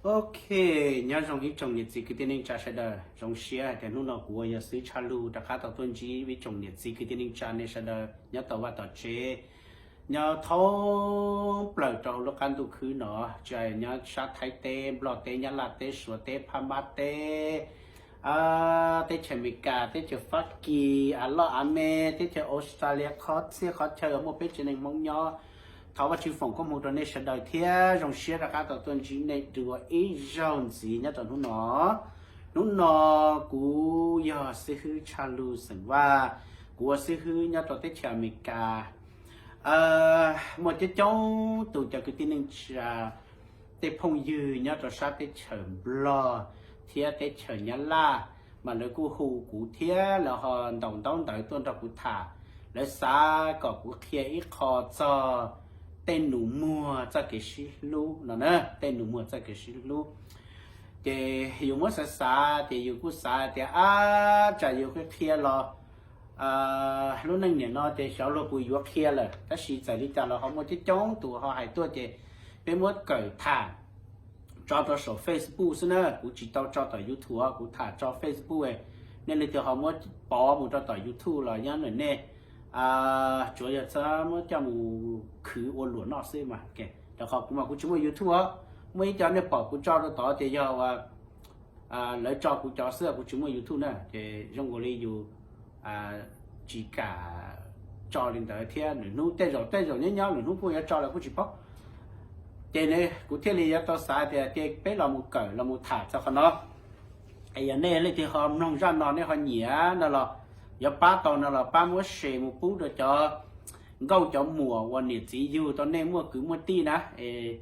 Ok, nyob zoo ib tsoom niam txiv kwv tij neej tsa sawv daws, zoo siab hais tias hnub no kuv uas yog xib hwb Tshaj Lug rov qab tau tuaj ntsib ib tsoom niam txiv kwv tij neej tsa nej sawv daws nyob tom vaj tom tsev, nyob thoob plaws rau hauv lub qab ntuj khwb no, tsis hais nyob sab Thaib teb, Nplog teb, Nyab Laj teb, Suav teb, Phab Mab teb, teb chaws Amelikas, teb chaws Fab Kis, av loj av me, teb chaws Australia, qhov txhia qhov chaw uas muaj peb tsev neeg Hmoob nyob. Thov Vajtswv foom koob hmoov rau nej sawv daws thiab zoo siab rov qab tau tuaj ntsib nej dua ib zaug ntxiv nyob rau hnub no. Hnub no kuv yog xib hwb Tshaj Lug xeem Vaj, kuv ua xib hwb nyob rau teb chaws Amelikas. Muaj coob coob tus cov kwv tij neej tsa, tej phooj ywg nyob rau sab teb chaws Nplog thiab teb chaws Nyab Laj, mas lawv kuj hu kuv thiab lawv ho ntaus ntaub ntawv tuaj nrog kuv tham. Lawv xav kom kuv qhia ib qho txog tej nus muag txoj kev sib hlub no na, tej nus muag txoj kev sib hlub. Ces yus muab xav xav ces yus kuj xav tias, ab, tsam yus qhia qhia los lub neej niam no ces xyov luag puas yuav qhia lawm, tab sis txawm li cas los ho muaj coob coob tus ho hais tuaj ces peb muab kawm tham tso rau saum Facebook xwb na, kuv tsis tau tso tom YouTube, kuv tham tso Facebook. Nej leej twg ho muab pov mus rau tom YouTube los nyob ntawm nej, tsuav yog txhob muab coj mus khwv ua luam noj xwb mas. Rau qhov kuv mas kuv tsis muaj YouTube os, muaj ib co nej pom kuv tso rau tod ces yog lawv tso kuv cov xwb, kuv tsis muaj YouTube na, ces zoo nkaus li yus tsis kam tso li ntawd thiab. Nws hnub tej zaum tej zaum nyob nyob nws hnub kuj yuav tso los kuj tsis paub. Ces kuv thiaj li yuav tau xav tias ces peb los mus kawm los mus tham txog qhov no. Es yog nej leej twg ho mloog zaj no nej ho nyiam no los yuav pab tau no los pab muab share mus pub rau cov nkauj cov muam uas niam txiv yug tau nej muaj kwv muaj tij na. Es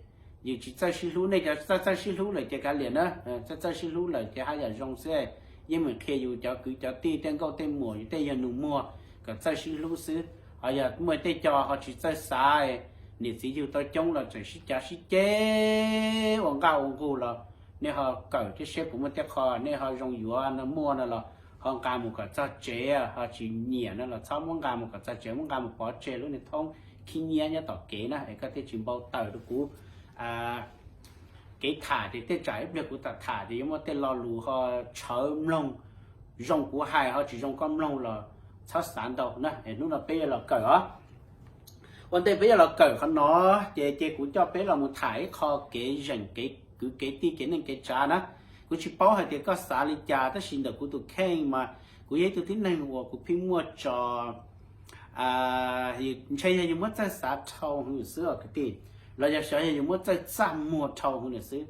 yus tsis txawj sib hlub, nej cov txawj txawj sib hlub lawm ces kav liam na, txawj txawj sib hlub lawm ces haj yam zoo xwb. Yeej meem qhia yus cov kwv cov tij tej nkauj tej muam yus tej yog nus muag kom txawj sib hlub xwb. Ho yog muaj tej co ho tsis txawj xav, niam txiv yug tau coob los tseem sib cav sib ceg ua nqaj ua nqug los nej ho kawm thiab seb puas muaj tej qho nej ho zoo yuav no muaj no los ho nqa mus kom txog tsev, ho tsis nyiam no los txhob muab nqa mus kom txog tsev, muab nqa mus pov tseg lub niag thoob khib nyiab nyob tom kev na, es koj thiaj tsis npau taws rau kuv kev tham. Ces tej tsam ib pliag kuv tham tham ces yuav muaj tej lo lus ho tshawv mloog, zoo kuv hais ho tsis zoo koj mloog los txhob xav ntau na. Hnub no peb yuav los kawm os. Ua ntej peb yuav los kawm qhov no, ces ces kuv coj peb los mus tham ib qho kev zeem kev kwv kev tij kev neej kev tsav na. Kuv tsis paub hais tias koj xav li cas tab sis ntawm kuv tus kheej mas kuv yog ib tug tib neeg uas kuv pheej muaj tso ntshe yog yus muab txawj xav dhau hwv xwb os kwv tij, los yog xyov yog yus muab txawj txaj muag dhau hwv xwb.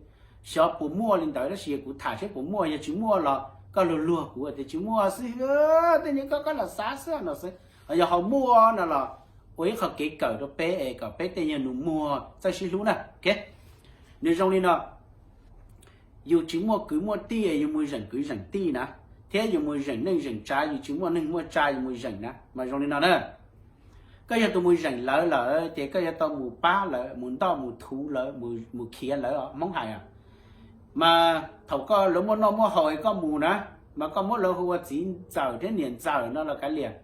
Xyov puas muaj li ntawd tab sis yog kuv tham seb puas muaj, yog tsis muaj los koj luag luag kuv tias tsis muaj xwb, tej niag koj koj los xav xwb no xwb. Ho yog ho muaj no los ua ib qho kev kawm rau peb es kom peb tej yog nus muag txawj sib hlub na. Nws zoo li no, yus tsis muaj kwv muaj tij es yus mus zeem kwv zeem tij na, thiab yus mus zeem neej zeem tsav yus tsis muaj neej muaj tsav yus mus zeem na, mas zoo li no na. Koj yog tus mus zeem lawv lawm ces koj yuav tau mus pab lawv, mus ntoj mus thuv lawv, mus khiav lawv os, Hmoob hais os. Mas thaum koj lawv muaj noj muaj haus es koj mus na, mas koj muab lawv hu ua txiv ntxawm thiab niam ntxawm no los kav liam.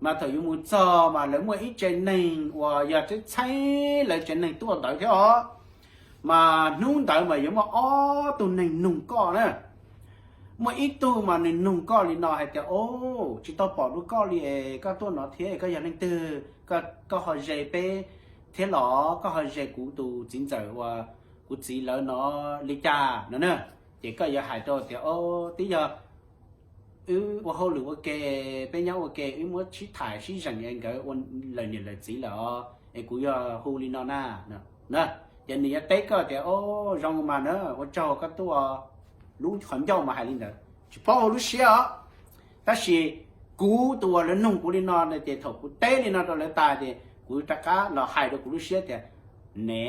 Mas thaum yus mus txog mas lawv muaj ib tsev neeg uas yog tseeb txheeb lawv tsev neeg tuaj ntawd thiab os. Mas hnub ntawd mas yuav muaj ob tug neeg nug koj na. Muaj ib tug mas nws nug koj li no hais tias, o, tsis tau pom dua koj li es koj tuaj no thiab, koj yog leej twg, koj ho ze peb thiab los koj ho ze kuv tus txiv ntxawm uas kuv txiv lawv no li cas no na. Ces koj yuav hais rau tias, o, twb yog wb ua hauj lwm ua ke, peb nyob ua ke, wb muab sib tham sib zeem nkawd ua lawm niam lawm txiv lawm os, es kuv yog hu li no na. Ces nws yuav teb koj tias, o, zoo mas na, ua tsaug koj tuaj. Lub qhov ncauj mas hais li ntawd tsis paub hauv lub siab os. Tab sis kuv tus uas lawv nug kuv li no no ces thaum kuv teb li no rau lawv tas ces kuv rov qab los hais rau kuv lub siab tias, ne,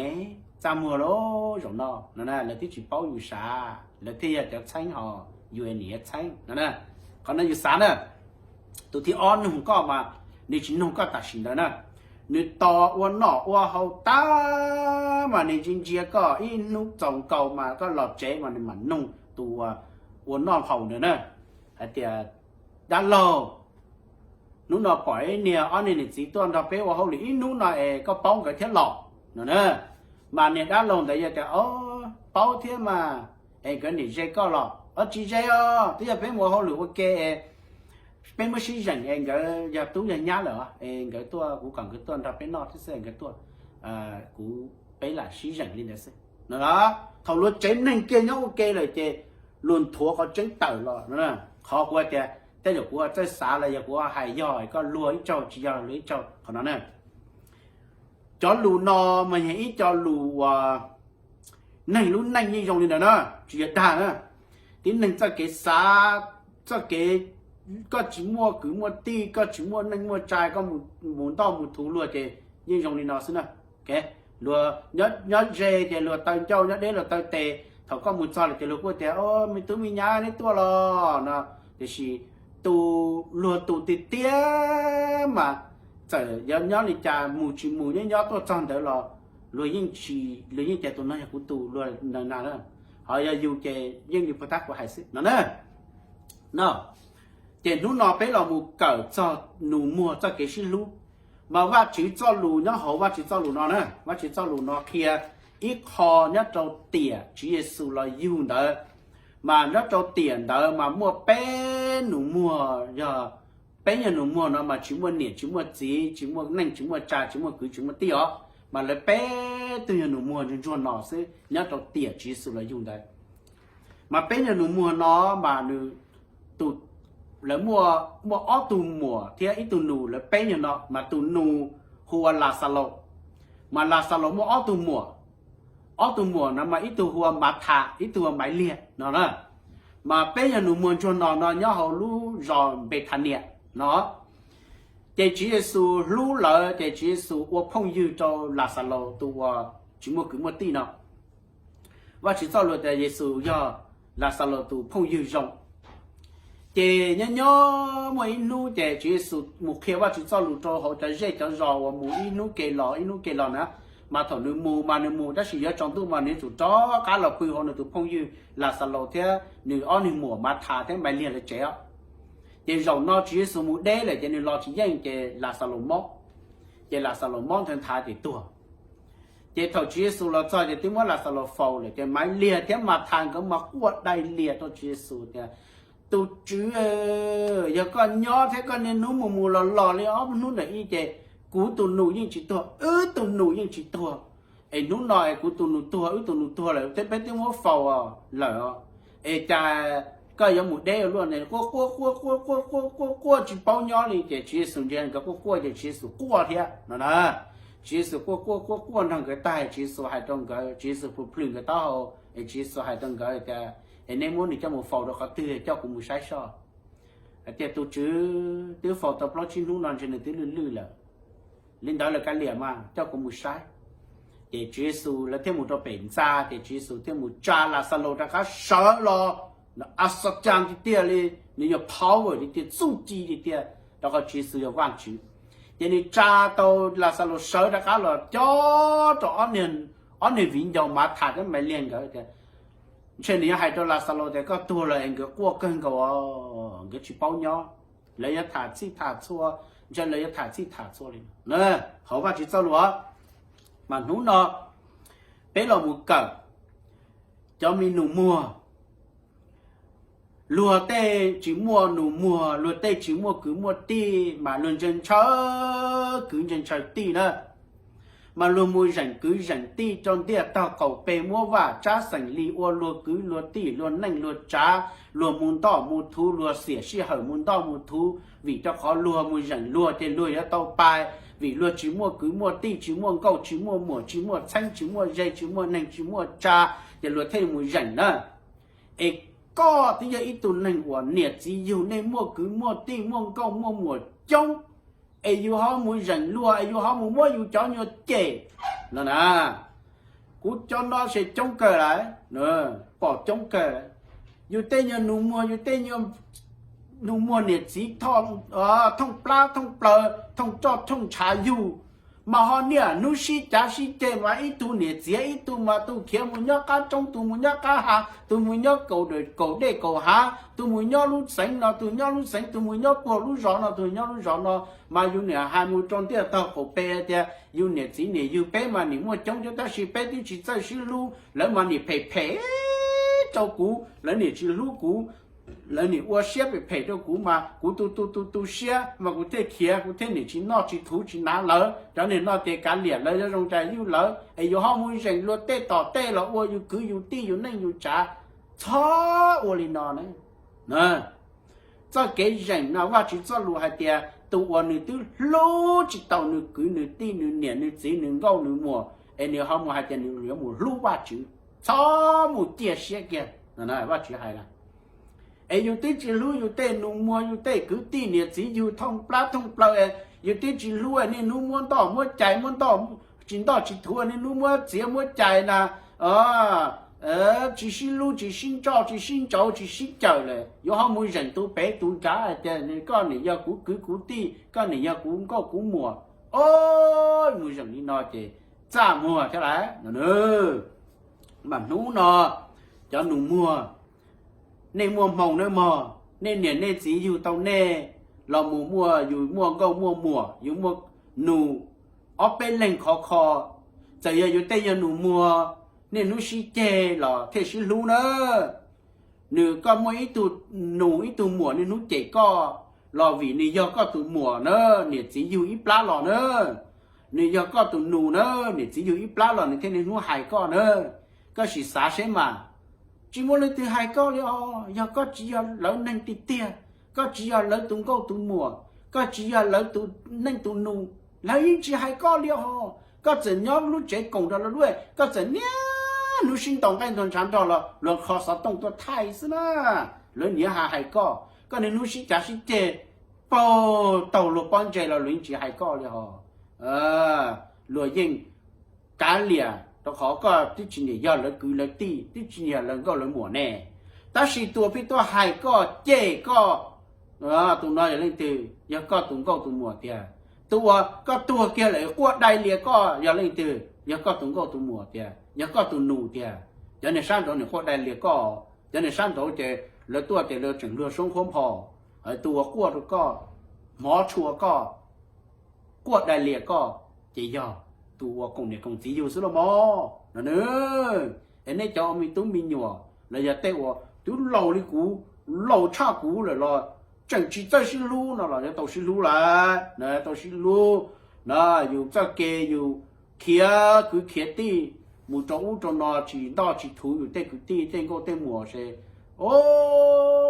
txaj muag lauj zaum no no na, lawv twb tsis paub yus sav, lawv thiaj yog cov txheeb ho yus niam yog txheeb no na. Qhov no yus xav na. Tus thib ob nug koj mas nws tsis nug koj tam sim ntawd na, nws tos ua noj ua haus tag mas nws ntsia ntsia koj ib hnub txaus nkaus mas koj los tsev mas nws mam nug tus ua noj haus ntawd na, hais tias, dab laug, hnub no pom ib niag ob niag niam txiv tuaj nrog peb ua hauj lwm ib hnub no es koj paub nkawd thiab los no na. Mas niag dab laug ntawd yog tias, o, paub thiab mas, es nkawd niam ze koj los? Os, tsis ze os, twb yog peb mus hauj lwm ua ke es peb muab sib zeem es nkawd yog tub yog nyab lawm es nkawd tuaj, kuv kom nkawd tuaj nrog peb noj thiab xwb, nkawd tuaj, kuv, peb lam sib zeem li ntawd xwb no. Thaum luag tsev neeg kiag nyob ua ke lawm ces luag nthuav qhov tseeb tawm los. Qhov kuv tias tej zaum kuv txawj xav los yog kuv hais yog koj luag ib tsaug, tsis yog luag ib tsaug qhov no na. Cov lus no mas yog ib co lus uas neeg lub neej yeej zoo li ntawd na, tsis yog dag na. Tib neeg txoj kev xav, txoj kev, koj tsis muaj kwv muaj tij, koj tsis muaj neej muaj tsa, koj mus ntoj mus thuv luag ces yeej zoo li no xwb na. Luag nyob ze ces luag taw ncauj, nyob deb luag taw tes, thaum koj mus txog lawm ces luag kuj tias, o, me tub me nyab neb tuaj los no. Tiam sis tus, luag tus tiag tiag mas txawm yog nyob li cas, mus tsis mus, nyob nyob tuaj txog ntawd los luag yeej tsis, luag yeej tias tus no yog kuv tus, luag na na. Ho yog yus ces yeej li puag ta kuv hais xwb no na. No, ces hnub no peb los mus kawm txog nus muag txoj kev sib hlub. Mas Vajtswv txoj lus nyob hauv Vajtswv txoj lus no na, Vajtswv txoj lus no qhia ib qho nyob rau tiam Tswv Yexus los yug ntawd. Mas nyob rau tiam ntawd mas muaj peb nus muag, yog peb nyuag nus muag no mas tsis muaj niam tsis muaj txiv, tsis muaj neej tsis muaj tsa, tsis muaj kwv tsis muaj tij os. Mas lawv peb tug yog nus muag ntsuag ntsuag no xwb nyob rau tiam Tswv Yexus los yug ntawd. Mas peb nyuag nus muag no mas nws, tus, lawv muaj, muaj ob tug muam thiab ib tug nus, lawv peb nyuag no. Mas tus nus hu ua Laxalus. Mas Laxalus muaj ob tug muam, ob tug muam no mas ib tug hu ua Mathas, ib tug hu ua Maiv Liag no na. Mas peb nyuag nus muag ntsuag no no nyob hauv lub zos Npethanias no. Ces Tswv Yexus hlub lawv, ces Tswv Yexus ua phooj ywg rau Laxalus tus uas tsis muaj kwv muaj tij no. Vajtswv txoj lus tias Yexus yog Laxalus tus phooj ywg zoo. Ces nyob nyob muaj ib hnub ces Tswv Yexus mus qhia Vajtswv txoj lus rau hauv cov zej cov zos uas mus ib hnub ke los ib hnub ke los na. Mas thaum nws mus mas nws mus tab sis yuav tsaus ntuj mas nws yuav tsum rov qab los pw hauv nws tus phooj ywg Laxalus thiab nws ob niag muam Mathas thiab Maiv Liag lawv tsev os. Ces zaum no Tswv Yexus mus deb lawm ces nws los tsis yeej ces Laxalus mob. Ces Laxalus mob nthav nthav ces tuag. Ces thaum Tswv Yexus los txog ces twb muab Laxalus faus lawm ces Maiv Liag thiab Mathas nkawd mas quaj dai lias rau Tswv Yexus tias, Tus Tswv, yog koj nyob thiab koj niaj hnub mus mus los los li ob hnub ntawm ib ces kuv tus nus yeej tsis tuag, wb tus nus yeej tsis tuag. Es hnub no es kuv tus nus tuag, wb tus nus tuag lawm thiab peb twb muab faus lawm os. Es cas koj yuav mus deb ua luaj ne? Quaj quaj quaj quaj quaj quaj quaj quaj tsis paub nyob li ces Tswv Yexus ntsia nkawd quaj quaj ces Tswv Yexus quaj thiab no na. Tswv Yexus quaj quaj quaj quaj nrog nkawd tag, Tswv Yexus hais rau nkawd, Tswv Yexus plhws plhws nkawd taub hau, es Tswv Yexus hais rau nkawd tias, Es nej muab nws coj mus faus rau qhov twg, coj kuv mus saib soj. Hais tias, Tus Tswv, twb faus tau plaub tsib hnub no ntshe nws twb lwj lwj lawm. Li ntawd lawm kav liam mas coj kuv mus saib. Ces Tswv Yexus lawv thiaj mus rau pem ntxa ces Tswv Yexus thiaj mus tsa Laxalus rov qab sawv los. Nws a xa cas tiag tiag li, nws yog power tiag tiag, txuj ci tiag tiag, rau qhov Tswv Yexus yog Vajtswv. Ces nws tsa tau Laxalus sawv rov qab los cob rau ob niag viv ncaus Mathas thiab Maiv Liag nkawd tias, ntshe nws yuav hais rau Laxalus tias koj tuag lawm es nkawd quaj kawg nkaus, nkawd tsis paub nyob, lawv yuav tham txhij tham txhua, ntshe lawv yuav tham txhij tham txhua li. Hauv Vajtswv txoj lus, mas hnub no peb los mus kawm cov me nus muag. Luag tej tsis muaj nus muag, luag tej tsis muaj kwv muaj tij mas luag ntshaw ntshaw kwv ntshaw ntshaw tij na. Mas luag mus zeem kwv zeem tij rau ntiaj tog qaum peg, muab vaj tsab xeem li ua luag kwv luag tij, luag neej luag tsav, luag mus ntoj mus thuv, luag xiam sij hawm mus ntoj mus thuv, vim rau qhov luag mus zeem luag ces luag yuav tau pais, vim luag tsis muaj kwv muaj tij, tsis muaj nkauj, tsis muaj muam, tsis muaj txheeb, tsis muaj ze, tsis muaj neeg, tsis muaj tsa, ces luag thiaj mus zeem na. Es koj twb yog ib tug neeg uas niam txiv yug, nej muaj kwv muaj tij, muaj nkauj muaj muam coob, es yus ho mus zeem luag, es yus ho mus muab yus cov nyuag cem no na. Kuv cov no ces coob kawg lawm, pom coob kawg. Yus tej nyuag nus muag, yus tej nyuag nus muag niam txiv thooj plab thooj plaws, thooj roj thooj ntshav yug, Mas ho niaj hnub sib cav sib ceg mas ib tug niam txiv ib tug mas tus khiav mus nyob qab roob, tus mus nyob qab hav, tus mus nyob kaum dej kaum hav, tus mus nyob lub xeev no, tus nyob lub xeev, tus mus nyob puag lub zos no, tus nyob lub zos no. Mas yus niam hais mus rau ntiaj tog qaum pem tias yus niam txiv niam yug peb mas nim muaj coob coob tab sis peb twb tsis txawj sib hlub, lawv mas nim phem phem rau kuv, lawv nim tsis hlub kuv, lawv nim ua siab phem phem rau kuv mas kuv tu tu tu tu siab mas kuv thiaj khiav, kuv thiaj nim tsis noj tsis thuv tsis hnav lawv. Cov niag no ces kav liam lawv, yuav zoo cas yuj lawv, es yuav ho mus zeem luag tej tom tej los ua yus kwv yus tij yus neej yus tsav. Txhob ua li no na. Txoj kev zeem no Vajtswv txoj lus hais tias tus uas nws twb hlub tsis tau nws kwv nws tij nws niam nws txiv nws nkauj nws muam, es nws ho mus hais tias nws yuav mus hlub Vajtswv, txhob mus ciaj siab kiag. Vajtswv hais na, es yus twb tsis hlub yus tej nus muag yus tej kwv tij niam txiv yug thooj plab thooj plaws, yus twb tsis hlub, niaj hnub muab ntoj muab cais, muab ntoj tsis ntoj tsis thuv, niaj hnub muab txiav muab cais na, tsis sib hlub tsis sib ntsoj tsis sib ntsauv tsis sib cawm lawm, yuav ho mus zeem tus pem tus nrad hais tias koj nim yog kuv kwv kuv tij, koj nim yog kuv nkauj kuv muam. Mus zeem li no ces txaj muag thiab lauj. Mas hnub no cov nus muag, nej muaj hmoo nawb mog, nej niam nej txiv yug tau nej los mus muaj, yus muaj nkauj muaj muam, yus muaj nus, ob peb leeg khov kho, txawm yog yus tej yog nus muag, niaj hnub sib ceg los thiaj sib hlub na. Nws koj muaj ib tug nus ib tug muam niaj hnub cem koj los vim nws yog koj tus muam na, niam txiv yug ib plab los na. Nws yog koj tus nus na, niam txiv yug ib plab los nws thiaj niaj hnub hais koj na. Koj sim xav seb mas, tsis muaj leej twg hais koj li os. Yog koj tsis yog lawv neeg tiag tiag, koj tsis yog lawv tus nkauj tus muam, koj tsis yog lawv tus neej tus nus, lawv yeej tsis hais koj li os. Koj txawm nyob lub tsev koom nrog lawv lub, koj txawm niaj hnub sib ntaus nqaij ntaus ntshav nrog los luag kho xov tooj tuaj thaij xwb na, lawv niaj ha hais koj. Koj niaj hnub sib cav sib ceg, paug taug luag pob ntseg los luag yeej tsis hais koj li os. Luag yeej kav liam rau qhov koj twb tsis niam yog lawv kwv lawv tij, twb tsis niam yog lawv nkauj lawv muam ne. Tab sis tus uas pheej tuaj hais koj cem koj, tus no yog leej twg? Yog koj tus nkauj tus muam tiag. Tus uas koj tuag kiag lawm quaj dai lias koj yog leej twg? Yog koj tus nkauj tus muam tiag, yog koj tus nus tiag. Cov niag sab nraud nim quaj dai lias koj, cov niag sab nraud ces lawv tuaj ces lawv tseem luag soob huab npho, tus uas quaj rau koj, hmov tshua koj, quaj dai lias koj, ces yog tus uas koom niam koom txiv yug xwb los mas no. Es nej cov ua me tub me nyuam los yog tej uas twb laus li kuv, laus tshaj kuv lawm los tseem tsis txawj sib hlub no los yuav tau sib hlub lawm na, tau sib hlub na. Yus txoj kev yus khiav kwv khiav tij mus rau ub rau no tsis ntoj tsis thuv yus tej kwv tij tej nkauj tej muam ces, o,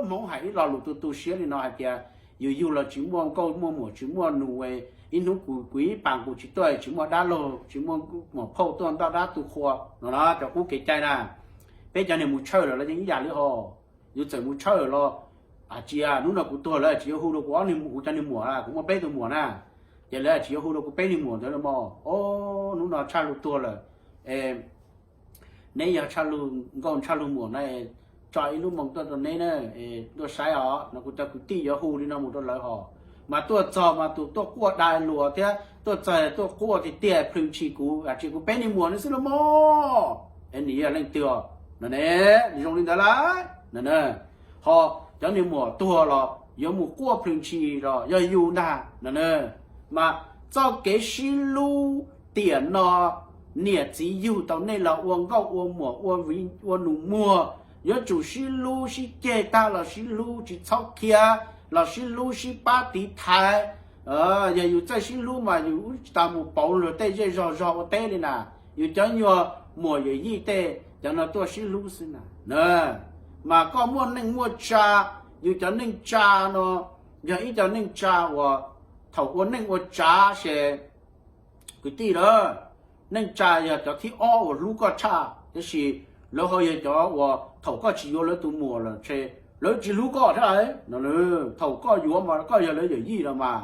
Hmoob hais ib lo lus tu tu siab li no hais tias yus yug los tsis muaj nkauj muaj muam tsis muaj nus, ib hnub kuv ib pas kuv tsis tuaj tsis muaj dab laug tsis muaj muam phauj tuaj ntaj dab tu qhua no na, cov qub kev cai na. Peb cov niag mus tshawj lawm los yeej ib yam li hos. Yus txawm mus tshawj los, a, tsis, hnub no kuv tuag lawv tsis yuav hu rau kuv ob niag, kuv cov niag muam, kuv muaj peb tug muam na, ces lawv tsis yuav hu rau kuv peb niag muam ntawd los mas, o, hnub no tshaj lug tuag lawm, neb yog tshaj lug nkauj tshaj lug muam na, tso ib lub moo tuaj rau neb na, tuaj saib os no, kuv cov kwv tij yuav hu li no mus rau lawv hos. Mas tuaj txog mas tus tuaj quaj dai luas thiab tuaj txog tuaj quaj tiag tiag plhws ntshis kuv, a, tsis kuv peb niag muam no xwb los mas, es nws yog leej twg os no ne? Nws zoo li ntawd lawm no. Ho cov niag muam tuag los yuav mus quaj plhws ntshis los yog yus ntag no. Mas txoj kev sib hlub tiam no, niam txiv yug tau nej los ua nkauj ua muam ua viv ua nus muag, yuav tsum sib hlub, sib ceg tag los sib hlub, tsis txhob khiav los sib hlub sib pab tiv thaiv. Yog yus txawj sib hlub mas yus tsis tas mus pauv luag tej zej zog zog ua teb li na. Yus cov nyuag muam yawm yij tej cov no tuaj sib hlub xwb na. Mas koj muaj neej muaj tsa, yus cov neej tsa no yog ib co neej tsa uas thaum ua neej ua tsav ces, kwv tij lawm, neej tsa yog cov thib ob uas hlub koj tshaj, tiam sis lawv ho yog cov uas thaum koj tsis yuav lawv tus muam lawm ces lawv tsis hlub koj thiab. Thaum koj yuav mas koj yog lawv yawm yij los mas,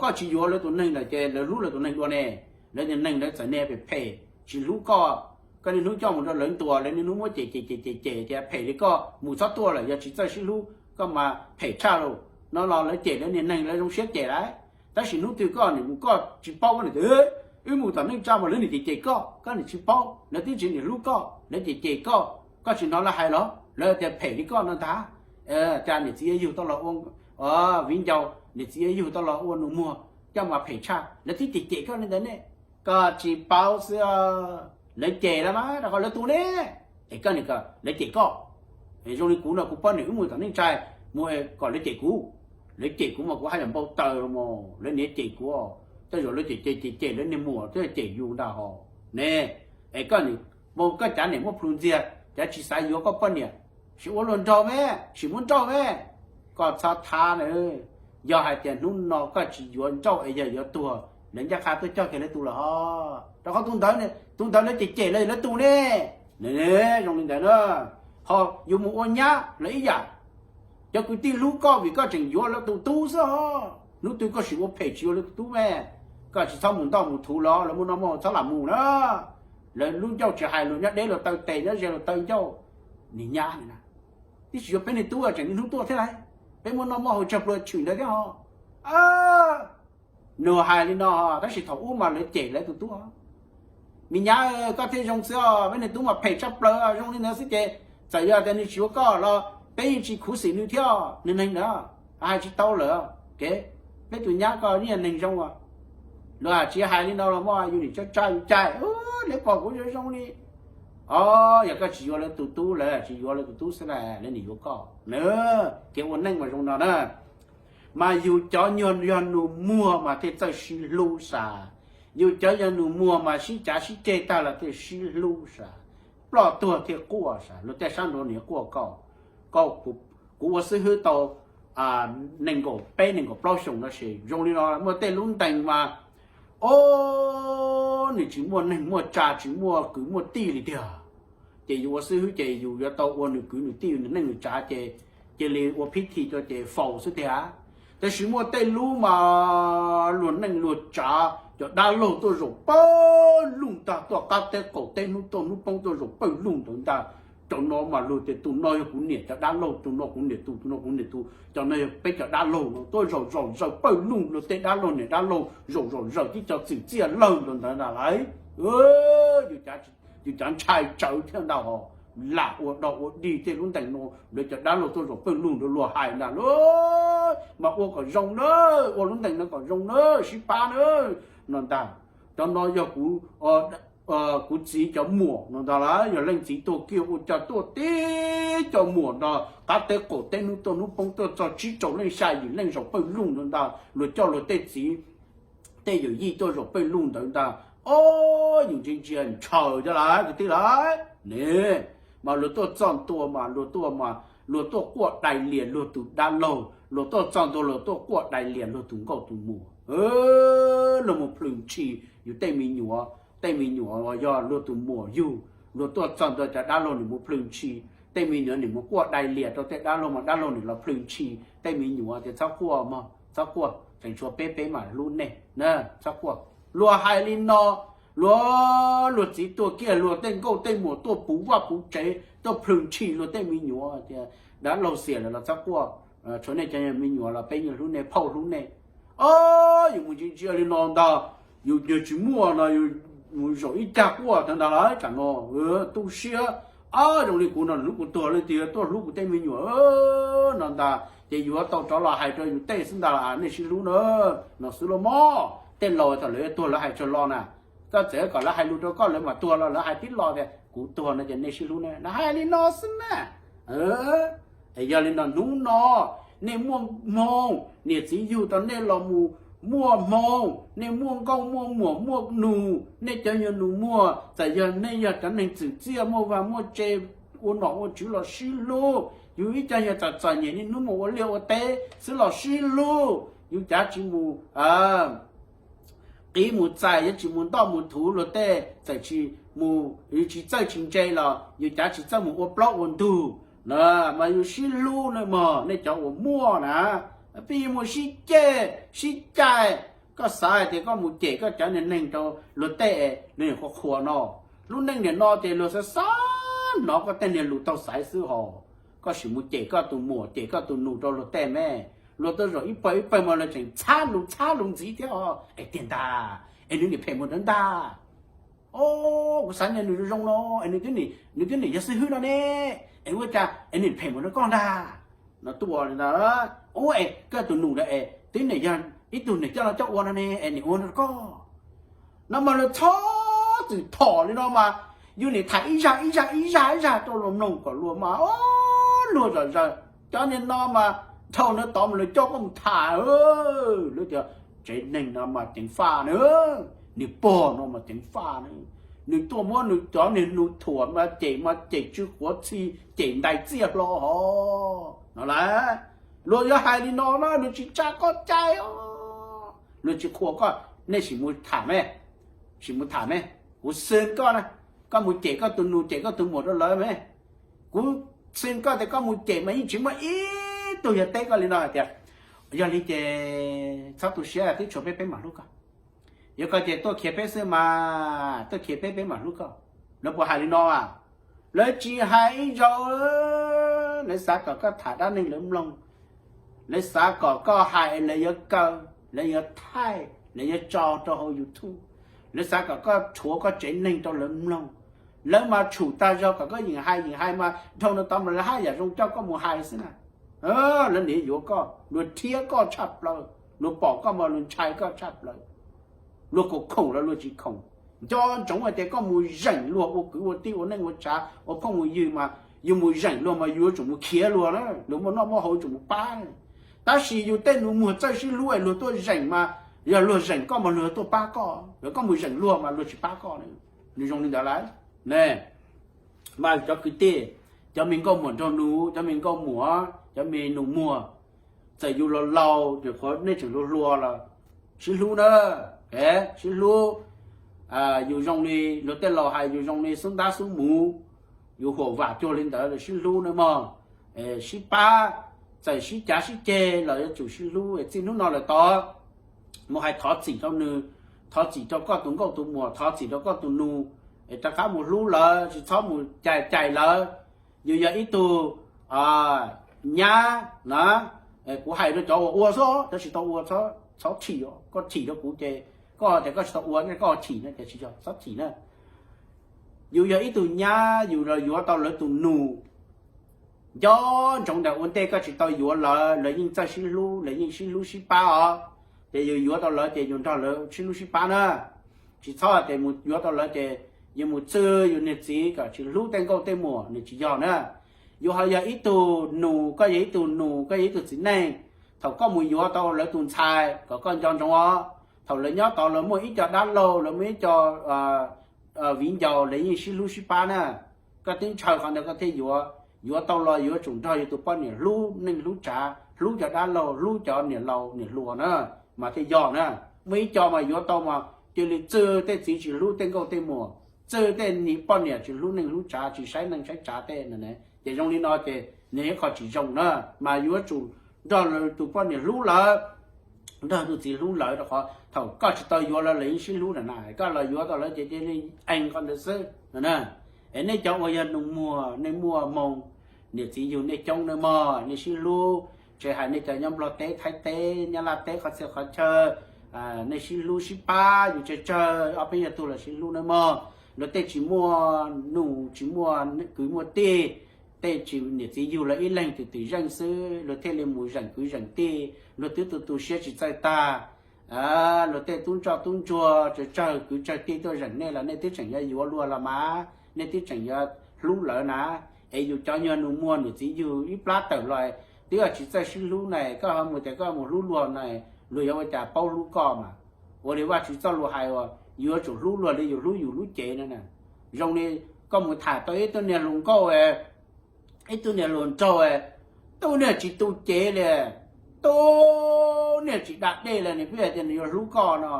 koj tsis yuav lawv tus neeg lawm ces lawv hlub lawv tus neeg dua ne. Lawv tus neeg lawv txawm niaj phem phem tsis hlub koj, koj niaj hnub coj mus rau lawv ntuas, lawv niaj hnub muab cem cem cem cem cem tias phem li koj mus txhob tuaj lawm, yog tsis txawj sib hlub koj mas phem tshaj lawm no los lawv cem lawv niag neeg lawv zoo siab cem lawm. Tab sis hnub twg koj nim mus koj tsis paub, koj nim tias wb mus tom neej tsa mas lawv nim cem cem koj, koj nim tsis paub, lawv twb tsis nim hlub koj, lawv cem cem koj, koj tsis hnov lawv hais los lawv tias phem li koj no ntag. Cas niam txiv yuav yug tau los ua viv ncaus, niam txiv yuav yug tau los ua nus muag, coj mas phem tshaj, lawv twb cem cem koj li ntawd ne. Koj tsis paub xwb, lawv cem lawv mas rau qhov lawv tus ne, es koj nim kom lawv cem koj. Zoo li kuv no kuv poj niam wb mus tom neej tsa, mus kom lawv cem kuv, lawv cem kuv mas kuv haj yam npau taws los mas lawv niaj cem kuv, tej zaum lawv cem cem cem cem lawv niag muam twb cem yus ntag hos ne. Es koj nim, koj cav niam muaj plhus ntxiag, cav tsis xav yuav koj poj niam, sim ua luag nraug me, sim muab nrauj me, koj txhob thab na. Yog hais tias hnub no koj tsis yuav nrauj es yog yuav tuag, lawv ncaj qha tuaj cog kiag lawv tus lawm hos, rau qhov tus ntawd, tus ntawd lawv cem cem lawv, lawv tus ne. Zoo li ntawd na, ho yuav mus ua nyab los ib yam, cov kwv tij hlub koj vim koj tseem yuav lawv tus tub xwb hos, hnub twg koj sim ua phem tsis yuav lawv tus tub me, koj tsis txhob mus ntoj mus thuv los lawv muaj noj muaj haus txhob lam mus na. Lawv lub ncauj tsis hais lus, nyob deb luag taw tes, nyob ze luag taw ncauj, nim nyab na. Tib tsis yuav peb niag tub tseem niaj hnub tuaj thiab lauj, peb muaj noj muaj haus tsawg pluag tshwm ntawd thiab hos. Nws hais li no, tab sis thaum ub mas lawv cem lawv tus tub. Me nyab, koj thiaj zoo xwb os, peb niag tub mas phem tshaj plaws, zoo li ntawd xwb ces txawm yog tias nws tsis yuav koj los peb yeej tsis khuv xim nws thiab, nws neeg ntawd hais tsis tau lawm. Kev, peb tus nyab koj yeej yog neeg zoo. Luag tsis hais li no los mas yus nim tsa tsa yus cai, lawv pom kuv zoo zoo li. Os, yog koj tsis yuav lawv tus tub, lawv tsis yuav lawv tus tub xwb na, lawv nim yuav koj na. Kev ua neej mas zoo no na. Mas yus cov nyuag yog nus muag mas thiaj txawj sib hlub sas. Yus cov yog nus muag mas sib cav sib ceg tag los thiaj sib hlub sas. Ploj tuag thiaj quaj sas, luag tej sab nraud nim quaj koj. Kuv ua xib hwb tau nees nkaum peb nees nkaum plaub xyoos no ces zoo li no, muaj tej lub ntees mas, o, nws tsis muaj neeg muaj tsa, tsis muaj kwv muaj tij li tiag. Ces yus ua xib hwb ces yus yuav tau ua nws kwv nws tij nws neej nws tsav ces cia li ua phib thi rau ces faus xwb tiag. Tab sis muaj tej lub mas luag neej luag tsav, cov dab laug tuaj zaum pawg lug ntag, tuaj qab teb qaum teb hnub tuaj hnub poob tuaj zaum pawg lug ntawd ntag. Cov no mas luag tias tus no yog kuv niam cov dab laug, tus no kuv niam tus, tus no kuv niam tus, cov no yog peb cov dab laug no tuaj zaum zaum zaum pawg lug, luag tej dab laug niam dab laug zaum zaum zaum tib co txwm txiaj lawg ntawd ntawd ntag lauj. Yus cov ntshai tsawv thiab ntag hos, lam ua dog ua dig tej lub ntees no, lawv cov dab laug tuaj zaum pawg lug ntawd luag hais ntag lauj. Mas ua kom zoo na, ua lub ntees no kom zoo na, sib pab na, no ntag. Cov no yog kuv, kuv txiv cov muam no ntag lauj, yog leej txiv tuag kiag ua cas tuaj tib co muam no qab teb qaum teb hnub tuaj hnub poob tuaj txog tsib rau leej xya yim leej zaum pawg lug ntawd ntag, luag coj luag tej txiv tej yawm yij tuaj zaum pawg lug ntawd ntag. O, yus ntsia ntsia ntshaw cov lawm kwv tij lawm ne. Mas luag tuaj txog ntua mas luag tuaj mas luag tuaj quaj dai lias luag tus dab laug, luag tuaj txog ntua luag tuaj quaj dai lias luag tus nkauj tus muam. Luag mus plhws ntshis yus tej me nyuam, tej me nyuam uas yog luag tus muam yug, luag tuaj txog ntua cov dab laug nim mus plhws ntshis, tej me nyuam nim mus quaj dai lias rau tej dab laug mas dab laug nim los plhws ntshis tej me nyuam tias txhob quaj mog, txhob quaj, tseem tshuav peb, peb mam hlub nej, txhob quaj. Luag hais li no, luag, luag txiv tuag kiag luag tej nkauj tej muam tuaj puv vaj puv tsev tuaj plhws ntshis luag tej me nyuam tias dab laug xiam lawm los txhob quaj, tshuav nej cov me nyuam los peb yeej hlub nej, phauj hlub nej. O, yus mus ntsia ntsia li no ntag, yus nyuag tsis muaj no yus mus zaum ib cag quaj tag ntag lauj, tsam no tu siab. O, zoo li kuv no hnub kuv tuag leej twg yuav tuaj hlub kuv tej me nyuam no ntag, ces yuav tau rov los hais rau yus tej xwb ntag, nej sib hlub na, no xwb lauj mog. Tej laus thaum lawv yuav tuag lawv hais tsawg lo na, koj txawm kom lawv hais lus rau koj lawv mam tuag los lawv hais tib lo tias kuv tuag no ces nej sib hlub na, lawv hais li no xwb na. Es yog li no hnub no nej muaj hmoo, niam txiv yug tau nej los mus muaj hmoo, nej muaj nkauj muaj muam muaj nus, nej cov nyuag nus muag txawm yog nej yog cov neeg txwm txiaj muaj vaj muaj tse, ua nom ua tswv los sib hlub, yus ib co yog txom txom nyem niaj hnub mus ua liaj ua teb xwb los sib hlub, yus cav tsis mus qiv mus txais, yuav tsis mus ntoj mus thuv luag tej, txawm tsis mus, yus tsis txawj tsis ntse los yus cav tsis txawj mus ua plaub ua ntug na, mas yus sib hlub na mog, nej cov uas muaj na, peb yuav mus sib ceg sib cai. Koj xav hais tias koj mus cem koj cov niag neeg rau luag tej, luag niam qhuas qhuas no, lub neej niam no ces luag xav xav hnov koj tej niag lus taug xaiv xwb hos, koj sim mus cem koj tus muam cem koj tus nus rau luag tej me, Luag tuaj zaum ib pawg ib pawg mas luag tseem txhab lus txhab lus ntxiv thiab os. Es tiag ntag, es nws niam phem mus ntawd ntag. O, kuv xav nws zoo zoo no, es nws twb niam yog xib hwb no ne, es ua cas es nws phem mus rau koj ntag. No tuaj li ntawd, ua es koj tus nus ntawd es twb niam yog ib tug niam coj los coj ua no ne, es niam ua rau koj. No mas luag txhob txwm thom li no mas, yus niam tham ib zaj ib zaj ib zaj ib zaj rau luag mloog kom luag mas o, luag zom zaws. Cov niag no mas dhau ntawd tod mas luag coj koj mus tham, luag tias tsev neeg no mas ceev faj na, niag pog no mas ceev faj na, nws tuaj muab nws cov niag nus thuam mas cem mas cem tsw quav txhi, cem ntais txiaj hlo hos no lauj. Luag yuav hais li no na, luag tsis tsa koj cai os, luag tsis qhuas koj. Nej sim mus tham me, sim mus tham me, kuv xwm koj na, koj mus cem koj tus nus cem koj tus muam rau lawv me. Kuv xwm koj tias koj mus cem mas yeej tsis muaj ib tug yog teb koj li no hais tias yog li ces txhob tu siab, twb tshuav peb peb mam hlub koj. Yog koj ces tuaj khiav peb xwb mas, tuaj khiav peb peb mam hlub koj. Lawv puas hais li no a? Lawv tsis hais ib zaug. Lawv xav kom koj tham dab neeg lawv mloog, lawv xav kom koj hais lawv yuav kaw, lawv yuav thaij, lawv yuav tso rau hauv YouTube, lawv xav kom koj rhuav koj tsev neeg rau lawv mloog. Lawv mas tshum tag zog kom koj yeem hais yeem hais mas dhau no tod mas lawv haj yam zoo coj koj mus hais xwb na. Lawv niaj yuav koj, luag rhiab koj tshaj plaws, luag pom koj mas luag ntshai koj tshaj plaws. Luag khoom khoom los luag tsis khoom. Nco ntsoov hais tias koj mus zeem luag ua kwv ua tij ua neej ua tsav ua phooj ua ywg mas yus mus zeem luag mas yus yuav tsum mus khiav luag na, luag muaj noj muaj haus yuav tsum mus pab. Tab sis yus tej nus muag txawj sib hlub es luag tuaj zeem mas yog luag zeem koj mas luag tuaj pab koj, yog koj mus zeem luag mas luag tsis pab koj na. Nws zoo li ntawd lauj. Ne, mas cov kwv tij, cov me nkauj muam nraug nus, cov me nkauj muam, cov me nus muag, txawm yus los laus ces qhov nej tseem hluas hluas los sib hlub na, sib hlub. Yus zoo li luag tej laus hais, yus zoo li xub ntab xub muv, yus huam vam cuag li ntawd los sib hlub na mog. Sib pab, txawm sib cav sib ceg los yuav tsum sib hlub. Txij hnub no lawm tod mus hais thov txim rau nws, thov txim rau koj tus nkauj tus muam, thov txim rau koj tus nus, es rov qab mus hlub lawv, tsis txhob mus cais cais lawv. Yus yog ib tug nyab na, kuv hais rau cov uas ua xwb, cov tsis tau ua txhob chim, koj chim rau kuv ces koj tias koj tsis tau ua, koj chim no ces tsis yog txhob chim na. Yus yog ib tug nyab, yus los yuav tau lawv tus nus. Nco ntsoov ntawm ua ntej koj tsis tau yuav lawv, lawv yeej txawj sib hlub, lawv yeej sib hlub sib pab os. Ces yus yuav tau lawv ces yus nrog lawv sib hlub sib pab na. Tsis txhob tias mus yuav tau lawv ces yus mus txwv yus niag txiv kom tsis hlub tej nkauj tej muam, nws tsis yog na. Yus ho yog ib tug nus, koj yog ib tug nus, koj yog ib tug txiv neej, thaum koj mus yuav tau lawv tus ntxhais kom koj nco ntsoov os. Thaum lawv nyob tod lawv muaj ib co dab laug, lawv muaj ib co viv ncaus, lawv yeej sib hlub sib pab na. Koj twb ntshaw qhov ntawd koj thiaj yuav. Yuav tau los yuav tsum nrog yus tus poj niam hlub neej hlub tsav, hlub cov dab laug, hlub cov niam laus niam hluas na, mas thiaj yog na. Muaj ib co mas yuav tau mas cia li txwv tej txiv tsis hlub tej nkauj tej muam, txwv tej poj niam tsis hlub neej hlub tsav, tsis saib neej saib tsav tej na. Ces zoo li no ces nws yog qhov tsis zoo na, mas yuav tsum nrog lawv tus poj niam hlub lawv, nrog tus txiv hlub lawv, rau qhov thaum koj tsis tau yuav lawv, lawv yeej sib hlub na na, koj los yuav tau lawv ces cia li ees qhov ntawd xwb no na. Es nej cov uas yog nus muag, nej muaj hmoo, niam txiv yug nej coob nej mog, nej sib hlub, tsis hais nej cov nyob Nplog teb, Thaib teb, Nyab Laj teb, qhov txhia qhov chaw, nej sib hlub sib pab, yus tsawg tsawg ob peb nyuag tug los sib hlub nej mog. Luag tej tsis muaj nus, tsis muaj kwv muaj tij, tej tsis, niam txiv yug lawv ib leeg twm twm zeej xwb, luag thiaj li mus zeem kwv zeem tij, luag twb tu tu siab tsis txawj tag. Luag tej tub ntsoj tub ntsuag tsawg tsawg kwv tsawg tij tuaj zeem nej los nej twb tseem yuav yuav luag los mas, nej twb tseem yuav hlub lawv na. Es yus cov nyuag nus muag niam txiv yug ib plab tawm los twb tsis txawj sib hlub na, koj ho mus tias koj mus hlub luag na, luag yuav ua cas paub hlub koj mas? Ua li Vajtswv txoj lus hais uas yuav tsum hlub luag li yus hlub yus lub cev na. Zoo li koj mus tham tau ib tug niag hluas nkauj, ib tug niag hluas nraug, tub niag tsis tu cev li, tub niag tsis da dej li, nws pheej hais tias nws yuav hlub koj no,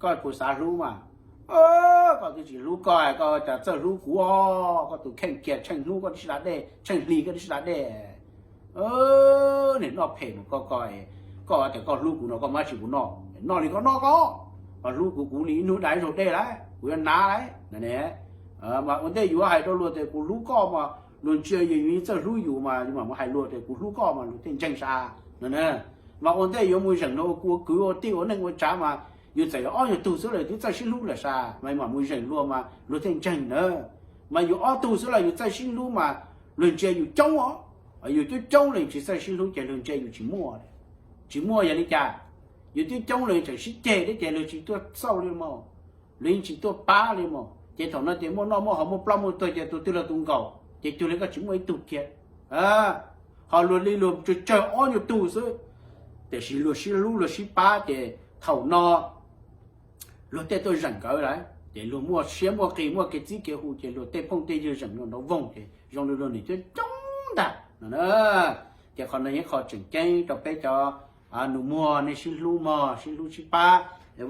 koj puas xav hlub mas? Koj twb tsis hlub koj, koj cas txawj hlub kuv os? Koj tus kheej kiag tsheej hnub koj twb tsis da dej, tsheej hli koj twb tsis da dej. Niag noj phem mus koj, koj, koj tias koj hlub kuv no koj muab tsis kuv noj, noj li koj noj koj, koj hlub kuv, kuv li ib hnub da ib zaug dej lauj, kuv yuav hnav lauj no ne. Mas ua ntej yuav hais rau luag tias kuv hlub koj mas luag ntsia yus, yus yeej txawj hlub yus mas yus mam mus hais luag tias kuv hlub koj mas luag thiaj ntseeg sas no na. Mas ua ntej yuav mus zeem luag ua kwv ua tij ua neej ua tsav mas yus txawm yuav ob nyuag tug xwb los yus twb txawj sib hlub lawm sas, mas mam mus zeem luag mas luag thiaj ntseeg na. Mas yus ob tug xwb los yus txawj sib hlub mas luag ntsia yus coob os. Yus twb coob los yus tsis txawj sib hlub ces luag ntsia yus tsis muaj, tsis muaj yog li cas? Yus twb coob los yus tseem sib ceg thiab ces luag tsis tuaj xauj li mos, luag yeej tsis tuaj pab li mos. Ces thaum no ces muaj noj muaj haus muaj ploj muaj tuag ces tus twg los tus nkaum ces cuag li koj tsis muaj ib tug kiag. Ho luag li luag tsawg tsawg ob nyuag tug xwb, tiam sis luag sib hlub luag sib pab ces thaum no luag tej tuaj zeem nkawd lawm ces luag muaj siab muaj qis muaj kev txib kev hu ces luag tej phooj tej ywg zeem luag nrov voog ces zoo li luag niam coob coob ntag no. Ces qhov no yog qhov tseem ceeb rau peb cov nus muag, nej sib hlub mog, sib hlub sib pab,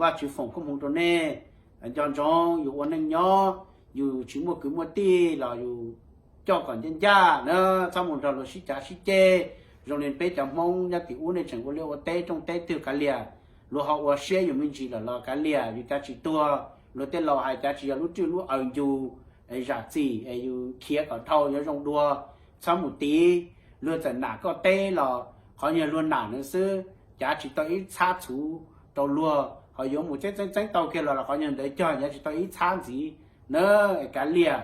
Vajtswv foom koob hmoov rau nej. Nco ntsoov yus ua neej nyob, yus tsis muaj kwv muaj tij los yus coj kom ncaj ncaj na, txhob mus nrog luag sib cav sib ceg. Zoo li peb cov Hmoob nyob tim ub nej tseem ua liaj ua teb rooj teb twg kav liam, luag ho ua siab yus me ntsis lawm los kav liam, yus cav tsis tuag. Luag tej laus hais cav tsis yog lub rwj lub aws yus, zam txim es yus khiav kom dhau yuav zoo dua, txhob mus tiv. Luag txawm nam koj teb los qhov nyuag luag nam nws xwb, cav tsis tau ib txhab txhuv rau luag, ho yuav mus txeeb txeeb txeeb tau kiag los los qhov nyuag ntawd cog cav tsis tau ib txhab ntxiv na. Kav liam,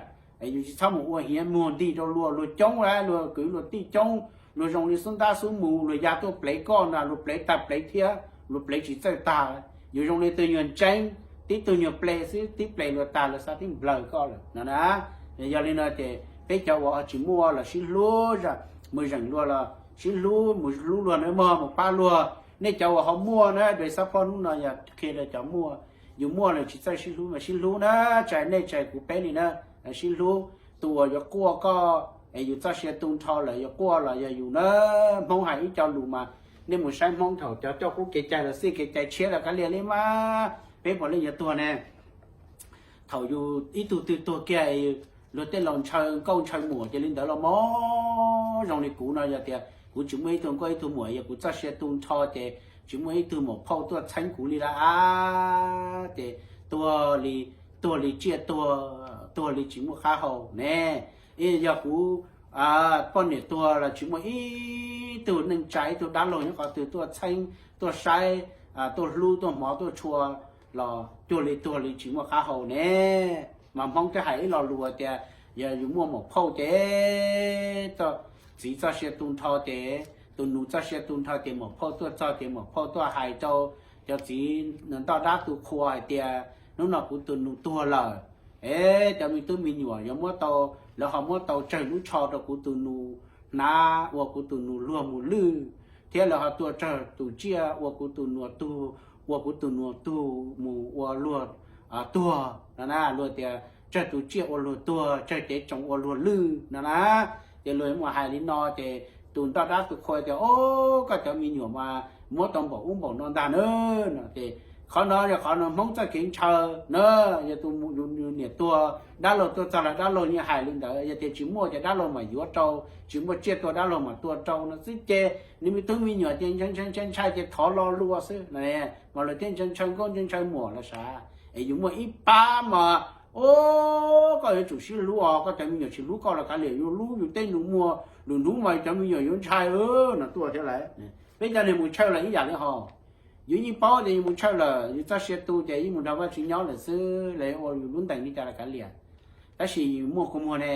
yus tsis txhob mus ua hiav muag ntig rau luag, luag coob lawm, luag kwv luag tij coob, luag zoo li xub ntab xub mus, luag ya tuaj plev koj na, luag plev tag plev thiab, luag plev tsis txawj tag. Yus zoo li tug nyuag ntseeb, tib tug nyuag ple xwb, tib ple luag tag luag xav tib nplawg koj lawm no na. Yog li no ces peb cov uas ho tsis muaj los sib hlub, mus zeem luag los sib hlub, mus hlub luag na mog, mus pab luag. Nej cov uas ho muaj na, xab phob hnub no yog qhia rau cov muaj, yus muaj los tsis txawj sib hlub mas sib hlub na, tsis hais nej tsis hais kuv peb li na, sib hlub. Tus uas yuav quaj koj es yus txoj sia tu nrho lawm yuav quaj los yog yus na. Hmoob hais ib co lus mas nej mus saib Hmoob thaum cov coj qub kev cai los xij kev cai tshiab los kav liam li mas peb puav leej yuav tuag ne. Thaum yus ib tug twg tuag kiag, luag tej laus ntshaw nkauj ntshaw muam ces li ntawd los mog. Zoo li kuv no yog tias kuv tsis muaj ib tug nkauj ib tug muam, yog kuv txoj sia tu nrho ces tsis muaj ib tug maum phauj tuaj txheeb kuv li lawm a. Ces tuag li, tuag li tsiaj tuag, tuag li tsis muaj qab hau ne. Yog kuv poj niam tuag los tsis muaj ib tug neej tsa ib tug dab laug nyob qhov twg tuaj txheeb, tuaj saib, tuaj hlub, tuaj hmov, tuaj tshua los cuag li tuag li tsis muaj qab hau ne. Mas Hmoob twb hais ib lo lus tias yog yus muaj maum phauj ces txiv txoj sia tu nrho ces, tus nus txoj sia tu nrho ces maum phauj tuaj txog ces maum phauj tuaj hais rau cov txiv ntoj dab tu qhua hais tias hnub no kuv tus nus tuag lawm, es cov me tub me nyuam yuav muab tau, lawv ho muab tau tsawg lub tsho rau kuv tus nus hnav ua kuv tus nus luag mus lwj, thiab lawv ho tua tsawg tus tsiaj ua kuv tus nus tug, ua kuv tus nus tug mus ua luag tuag no na. Luag tias tsawg tus tsiaj ua luag tuag, tsawg cev tsoos ua luag lwj no na. Ces luag yuav mus hais li no ces tus ntoj dab tu qhua tias, o, koj cov me nyuam mas muab tau npaum ub npaum no ntag na. No ces qhov no yog qhov no Hmoob txoj kev ntshaw na. Yog tus niam tuag, dab laug tuaj txog los dab laug yeej hais li ntawd, yog tias tsis muaj ces dab laug mam yuav rau, tsis muaj tsiaj tuag dab laug mam tua rau no xwb ces nws me tub me nyuam ces ntshai ntshai ntshai ces thov lo lua xwb. Mas luag thiaj ntshaw ntshaw nkauj ntshaw ntshaw muam los sav. Es yus muaj ib pab mas, o, koj yuav tsum sib hlub os, koj cov me nyuam tsis hlub koj los kav liam, yus hlub yus tej nus muag, lwm hnub mas cov me nyuam yuav ntshai no tuaj thiab lawm. Peb cov niag mus tshaw los ib yam li hos, yus yeej paub tias yus mus tshaw lawm yus txoj sia tu ces yeej mus nrog Vajtswv nyob lawm xwb, los ua yus lub ntees li cas los kav liam. Tab sis yus muaj kua muag ne,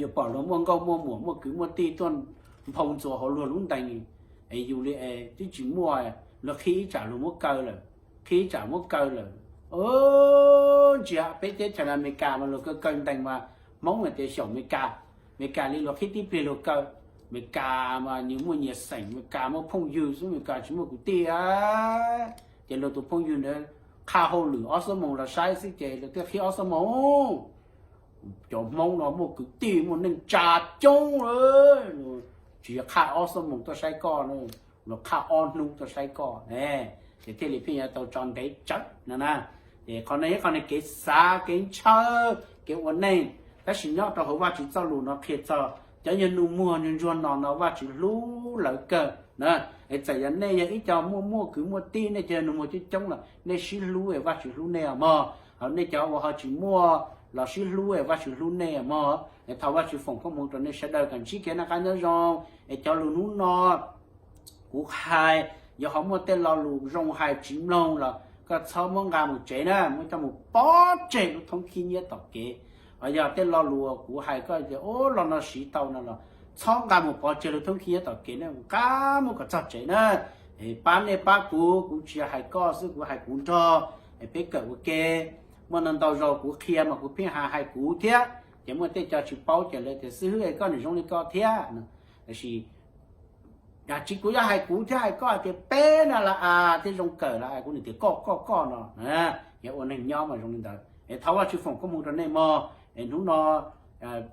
yus pom luag muaj nkauj muaj muam muaj kwv muaj tij tuaj nphau ntxuas hauv luag lub ntees, es yus li twb tsis muaj, luag qhib ib tsam luag muab kaw lawm, qhib ib tsam muab kaw lawm. Ntsia peb teb chaws Amelikas mas luag kaw kaw ntees mas Hmoob hais tias xyaum Amelikas, Amelikas li luag qhib tib pliag luag kaw. Amelikas mas nyias muaj nyias xeem, Amelikas muaj phooj ywg xwb, Amelikas tsis muaj kwv tij. Ces luag tus phooj ywg ntawd qhaj hauj lwm ob xuab moos los saib xwb ces luag thiaj qhib ob xuab moos. Cov Hmoob no muaj kwv tij muaj neej tsa coob, tsis yog qhaj ob xuab moos tuaj saib koj, luag qhaj ob hnub tuaj saib koj, ces thiaj li pheej yuav tau tso ntev tsawv no na. Es qhov no yog qhov kev xav kev ntshaw kev ua neej, tab sis nyob rau hauv Vajtswv txoj lus no qhia txog cov yog nus muag ntsuag ntsuag no no Vajtswv hlub lawv kawg na. Es txawm yog nej yog ib co muaj muaj kwv muaj tij, nej cov nus muag coob coob los nej sib hlub es Vajtswv hlub nej mog. Ho nej cov uas ho tsis muaj los sib hlub es Vajtswv hlub nej mog. Es thov Vajtswv foom koob hmoov rau nej sawv daws kom ntsib kev noj qab nyob zoo. Es cov lus hnub no Kuv hais, yog ho muaj tej lo lus zoo hais tsis mloog los koj txhob muab nqa mus tsev na, muab coj mus pov tseg lub thoob khib nyiab tom kev. Ho yog tej lo lus kuv hais koj tias ub lo no siv tau no los txhob nqa mus pov tseg lub thoob khib nyiab tom kev na, nqa mus kom txog tsev na. Pab nej pab kuv, kuv tsis yog hais koj xwb, kuv hais kuv nrog, peb kawm ua ke. Muaj ntau ntau zaus kuv qhia mas kuv pheej hais hais kuv thiab, ces muaj tej co tsis paub ces lawv tias xib hwb es koj nws zoo li ko thiab. Tab sis yog tsis kuv yog hais kuv thiab hais koj hais tias peb na la a thiab zoo kawm la a, kuv nws tias koj koj koj no. Yog ua neeg nyob mas zoo li ntawd es thov Vajtswv foom koob hmoov rau nej mog. Es hnub no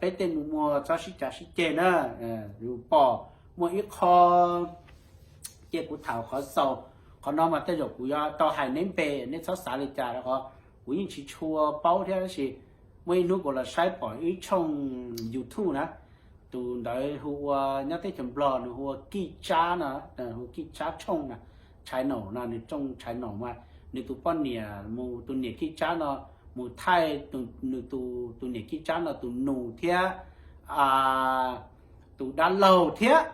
peb tej nus muag txhob sib cav sib ceg na. Yus pom muaj ib qho ces kuv tham qhov xaus, qhov no mas tej zaum kuv yuav tau hais neb npe, neb txhob xav li cas rau qhov kuv yeej tsis tshua paub thiab. Tab sis muaj ib hnub kuv los saib pom ib tshooj YouTube na, tus ntawd hu ua, nyob teb chaws Nplog nws hu ua Kij Tsab no, hu Kij Tsab tshooj na, channel no, nws tshooj channel mas nws tus poj niam mus, tus niam Kij Tsab no mus thaij nws tus, tus niam Kij Tsab no tus nus thiab tus dab laug thiab,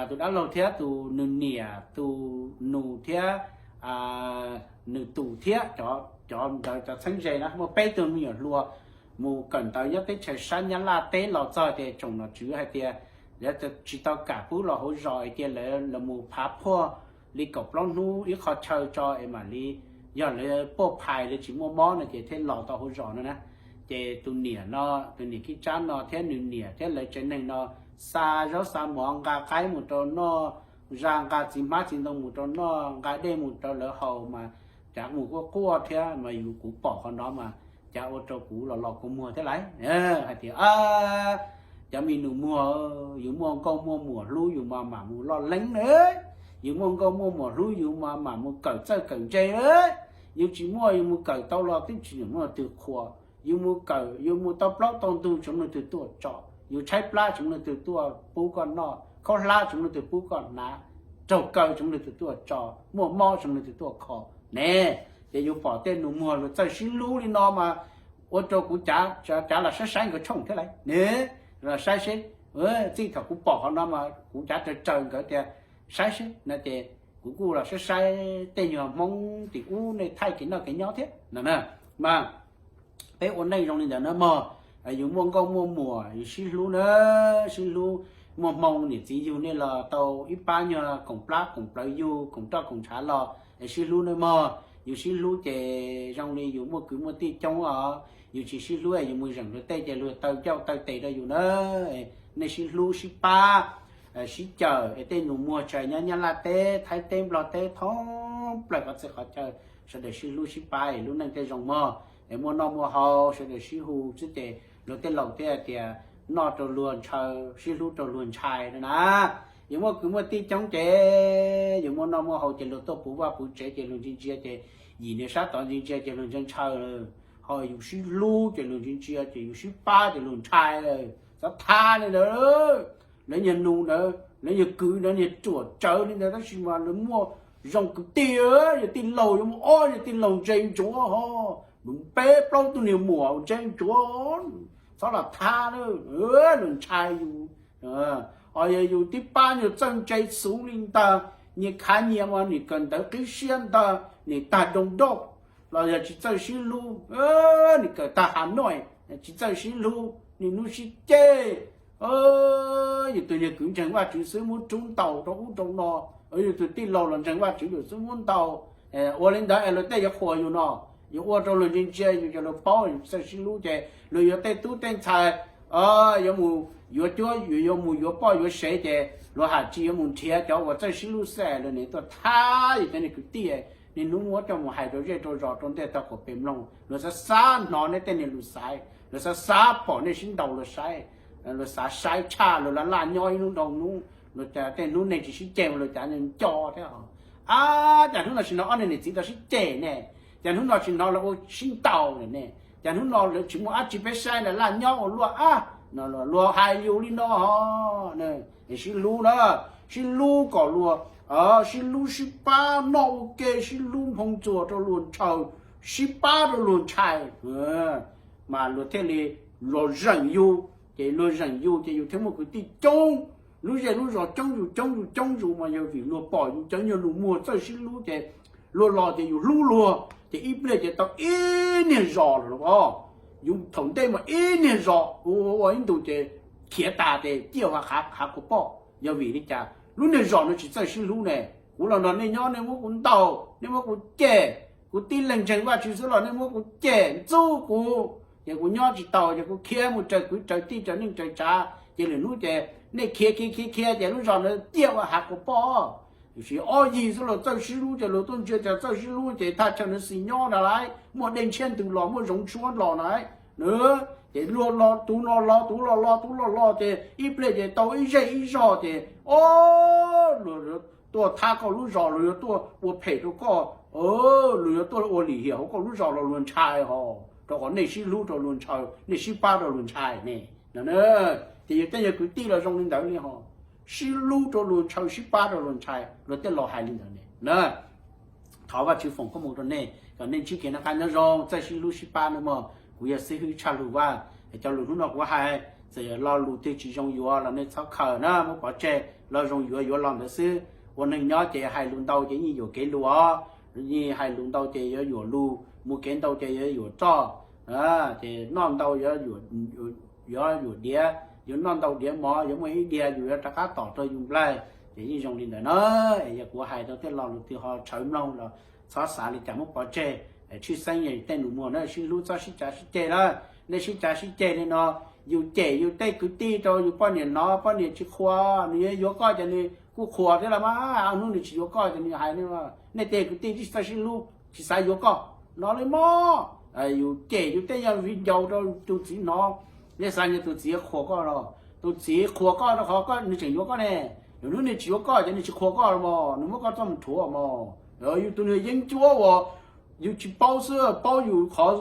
tus dab laug thiab tus nws niam tus nus thiab nws tus thiab cov ntawd cov txheeb ze na, muaj peb tug me nyuam hluas mus kawm ntawv nyob teb chaws sab Nyab Laj teb los txog ces tsoom nom tswv hais tias lawv tsis tau kam pub los hauv zos es cia lawv los mus phav phuaj li kaum plaub hnub ib qho chaw tso es mam li, yog lawv puaj phais lawv tsis muaj mob no ces thiaj los tau hauv zos no na. Ces tus niam no, tus niam Kij Tsab no thiab nws niam thiab lawv tsev neeg no xa zaub xa mov nqa qaib mus rau noj, zaj nqa txiv hmab txiv ntoo mus rau noj, nqa dej mus rau lawv haus mas cas mus quaj quaj thiab mas yus, kuv pom qhov no mas cas ua rau kuv los los kua muag thiab lauj. Hais tias cov me nus muag, yus muaj nkauj muaj muam hlub yus mas mam mus loj leeb na, yus muaj nkauj muaj muam hlub yus mas mam mus kawm txawj kawm ntse na. Yus tsis muaj, yus mus kawm tau los twb tsis muaj twg qhuas. Yus mus kawm, yus mus tau plaub tau ntug tsis muaj leej twg tuaj tso, yus tshaib plab tsis muaj leej twg tuaj pub koj noj, khaub hlab tsis muaj leej twg pub koj hnav, raug kaw tsis muaj leej twg tuaj tso, muaj mob tsis muaj leej twg tuaj kho ne. Ces yus pom tej nus muag luag txawj sib hlub li no mas ua rau kuv cav los saib saib nkawd tshooj thiab lauj ne. Los saib seb, txij thaum kuv pom qhov no mas kuv cav raws raws nkawd tias saib seb no ces kuv kuj los saib saib tej nyuag Hmoob tim ub nej thaij kev noj kev nyob thiab no na. Mas peb ua neej zoo li ntawd na mog, yus muaj nkauj muaj muam yus sib hlub na, sib hlub. Muaj hmoo niam txiv yug nej los tau ib pab nyuag koom plab koom plawv yug koom roj koom ntshav los es sib hlub na mog. Yus sib hlub ces zoo li yus muaj kwv muaj tij coob os. Yus tsis sib hlub yus mus zeem luag tej ces luag taw ncauj taw tes rau yus na. Nej sib hlub sib pab sib cawm es tej nus muag tshaj nyob Nyab Laj teb, Thaib teb, Nplog teb, thoob plaws qhov txhia qhov chaw sawv daws sib hlub sib pab es lub neej thiaj zoo mog. Es muaj noj muaj haus sawv daws sib hu xwb ces luag tej laus thiaj tias noj rau luag ntshaw, sib hlub rau luag ntshai no na. Yus muaj kwv muaj tij coob ces yus muaj noj muaj haus ces luag tuaj puv vaj puv tsev ces luag ntsia ntsia ces yim niag sab tod ntsia ntsia ces luag ntshai ntshaw. Ho yus sib hlub ces luag ntsia ntsia ces yus sib pab ces luag ntshai. Txhob thab li ntawd. Lawv nyuag nus ntawd, lawv nyuag kwv ntawd, niag ruam tsawv li ntawd tab sis mas lawv muaj zoo kwv tij, yog tij laug yuav muaj ob yog tij laug ntse ntsuav ho, peb plaub tug niag muam ntse ntsuav. Txhob los thab lawm, luag ntshai yus. Ho yog yus tib pab nyuag txawj ntse xwb li ntag, nyias khav nyias mas nim kawm ntawv qib siab ntag, nim tag doo doj los yog tsis txawj sib hlub, nim kawm tag Hav Nois tsis txawj sib hlub, nim hnub sib ceg. Yus tus nyuag kwv ntseeg Vajtswv xwb muab rub ntaus rau ub rau no, yus tus tij laug los ntseeg Vajtswv yus xwb muab ntaus. Ua li ntawd es luag tej yuav qhuas yus no, yuav ua rau luag ntsia ntsia yus, yog luag paub yus txawj sib hlub ces luag yuav tej tub tej ntxhais yuav mus yuav cuab, yuav mus yuav poj yuav sev ces luag haj tsis yuav mus nrhiav cov uas txawj sib hlub xwb, luag nim tuaj thab yus cov niag kwv tij. Niaj hnub muab coj mus hais rau zej rau zos rau ntej tau qaum pem mloog, luag xav xav hnov nej tej niag lus xaiv, luag xav xav pom nej sib ntaus luag saib, luag xav saib tshaj luag laj laj nyob ib hnub dhau hnub, luag tej hnub neeg tsis sib ceg luag cav nco thiab. Ab, cas hnub no tsis hnov ob niag niam txiv tau sib ceg ne? Cas hnub no tsis hnov lawv ua sib ntaus lawm ne? Cas hnub no lawv tsis muaj dab tsi peb saib, laj laj nyob ua luaj ab no, luag hais yus li no ho. Sib hlub na, sib hlub kom luag, sib hlub sib pab noj ua ke, sib hlub nphoo txuas rau luag ntshaw, sib pab rau luag ntshai, mas luag thiaj li los zeem yus, ces luag zeem yus ces yus thiaj muaj kwv tij coob. Lub zej lub zos coob zus coob zus coob zus mas yog vim luag pom yus cov nyuag nus muag txawj sib hlub ces luag los ces yus hlub luag ces ib pliag ces tau ib niag zos lawm os. Yus thaum ntej mas ib niag zos ua ua ib ntus ces khiav tas ces ciaj ua hav kua poj. Yog vim li cas? Lub niag zos no tsis txawj sib hlub ne. Kuv los nrog nej nyob nej muab kuv ntaus nej muab kuv cem, kuv tib leeg ntseeg Vajtswv xwb los nej muab kuv cem ntxub kuv, ces kuv nyob tsis taus ces kuv khiav mus raws kwv raws tij raws neej raws tsav ces lwm hnub ces nej khiav khiav khiav khiav ces lub zos ntawd ciaj ua hav kua poj. Tiam sis ob yig xwb los txawj sib hlub ces luag tuaj ntsia cas txawj sib hlub ces thaj chaw ntawd xis nyob na lauj, muaj dej ntshiab ntws los muaj zoov tshuab los na. Ces luag los tus no los tus los los tus los los ces ib pliag ces tau ib zej ib zog ces o luag yuav tuaj thab koj lub zos, luag yuav tuaj ua phem rau koj, luag yuav tuaj ua lim hiam hauv koj lub zos los luag ntshai hos, rau qhov nej sib hlub rau luag ntshaw, nej sib pab rau luag ntshai ne. Ces yus tej yog kwv tij los zoo li ntawd li hos, sib hlub rau luag ntshaw sib pab rau luag ntshai, luag tej laus hais li ntawd ne. Thov Vajtswv foom koob hmoov rau nej kom nej ntsib kev noj qab nyob zoo, txawj sib hlub sib pab nawb mog. Kuv yog xib hwb Tshaj Lug Vaj, cov lus hnub no kuv hais, txawm yog lo lus twg tsis zoo yuav los nej txhob khaws na, muab pov tseg, lo zoo yuav yuav lo ntawd xwb. Ua neeg nyob ces hais lus ntau ces yeej yuam kev lus os, yeej hais lus ntau ces yuav yuam lus, mus kev ntau ces yuav yuam roj, ces noj ntau yuav yuam diav, yuav noj ntau diav mov yuav muaj ib diav yus yuav rov qab tom rau yus nplaig. Ces yeej zoo li ntawd na. Yog kuv hais rau tej lo lus twg ho tshawv mloog los txhob xav li cas, muab pov tseg. Tshwj xeeb yog tej nus muag na sib hlub, txhob sib cav sib ceg lawm. Nej sib cav sib ceg li no, yus cem yus tej kwv tij rau yus poj niam hnov, poj niam tsis qhuas, nws yuav yuav koj ces nws kuj qhuas thiab los mas, hnub nws tsis yuav koj ces nws hais, nej tej kwv tij tsis txawj sib hlub tsis xav yuav koj no li mog. Yus cem yus tej yog viv ncaus rau tus txiv hnov, nej xav yog tus txiv qhuas koj los? Tus txiv qhuas koj rau qhov koj nws tseem yuav koj ne. Lwm hnub nws tsis yuav koj ces nws tsis qhuas koj los mas, nws muab koj txoj mus rhuav mog. Yus tus niag yeeb ncuab uas yus tsis paub xwb, paub yus qhov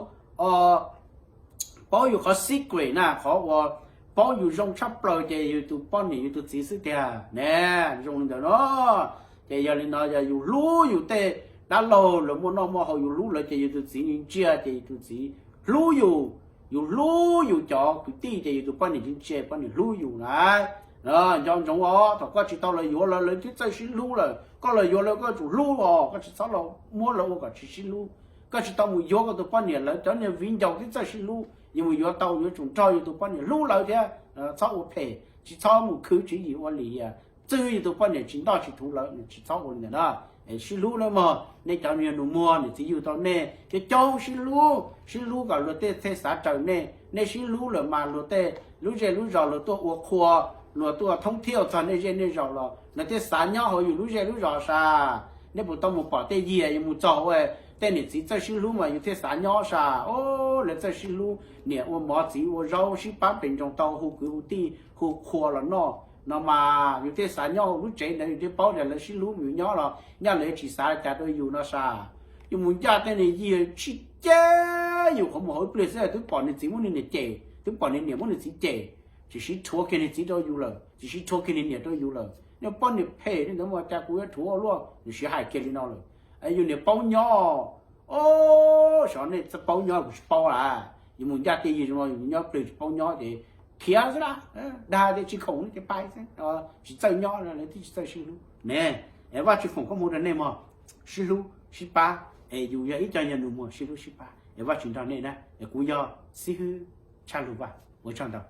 paub yus qhov secret na, qhov uas paub yus zoo tshaj plaws ces yus tus poj niam yus tus txiv xwb tiag ne. Zoo li ntawd no, ces yog li no yog yus hlub yus tej dab laug lawv muaj noj muaj haus yus hlub lawv ces yus tus txiv ntsia ces yus tus txiv hlub yus, yus hlub yus cov kwv tij ces yus tus poj niam ntsia poj niam hlub yus na. Nco ntsoov os, thaum koj tsis tau los yuav lawv, lawv twb txawj sib hlub lawm, koj los yuav lawv koj tsum hlub os, koj tsis txhob los muab lawv ua kom tsis sib hlub. Koj tsis tau mus yuav koj tus poj niam, lawv cov niag viv ncaus twb txawj sib hlub, yus mus yuav tau yuav tsum nrog yus tus poj niam hlub lawv thiab, txhob ua phem, tsis txhob mus khwv tswv yim ua lim hiam, txwv yus tus poj niam tsis ntoj tsis thuv lawv, tsis txhob ua li ntawd na. Sib hlub nawb mog, nej cov niag nus muag niam txiv yug tau nej coob coob sib hlub, sib hlub kom luag tej thiaj xav raws nej, nej sib hlub lawm mas luag tej lub zej lub zos luag tuaj ua qhua, luag tuaj thoob thiaj txog nej zej nej zos los luag thiaj xav nyob hauv yus lub zej lub zos sas. Nej puas tau mus pom tej yias yus mus txog ua tej niam txiv txawj sib hlub mas yus thiaj xav nyob sas. O, lawv txawj sib hlub, niam ua mov txiv ua zaub sib pab pem ntsoos tau hu kwv hu tij hu qhua los noj no mas yus thiaj xav nyob hauv lub tsev ntawd, yus thiaj paub tias lawv sib hlub, yus nyob los nyaj lawv tsis xav li cas rau yus no sas. Yus mus ncaj tej niag yias sib ceg yus qhov muag hauv ib pliag xwb twb pom niag txiv muab niag niam cem, twb pom niag niam muab niag txiv cem, tsis siv rhuav kiag niag txiv rau yus lawm, tsis siv rhuav kiag niag niam rau yus lawm. Niag poj niam phem li ntawd mas cas kuv yuav rhuav ua luaj, nws siv hais kiag li no lawm. Yus niam paub nyob, o, xyov nej paub nyob kuv tsis paub las. Yus mus ncaj tej yias zoo no yus nyob pliag tsis paub nyob ces khiav xwb las, dag tias tsis khoom ces pais xwb, tsis txawj nyob lawv thiaj tsis txawj sib hlub ne. Vaj Tswv foom koob hmoov rau nej mog, sib hlub sib pab, es yus yog ib co yog nus muag sib hlub sib pab es Vaj Tswv nrog nej na. Es kuv yog xib hwb Tshaj Lug Vaj, ua tsaug ntau.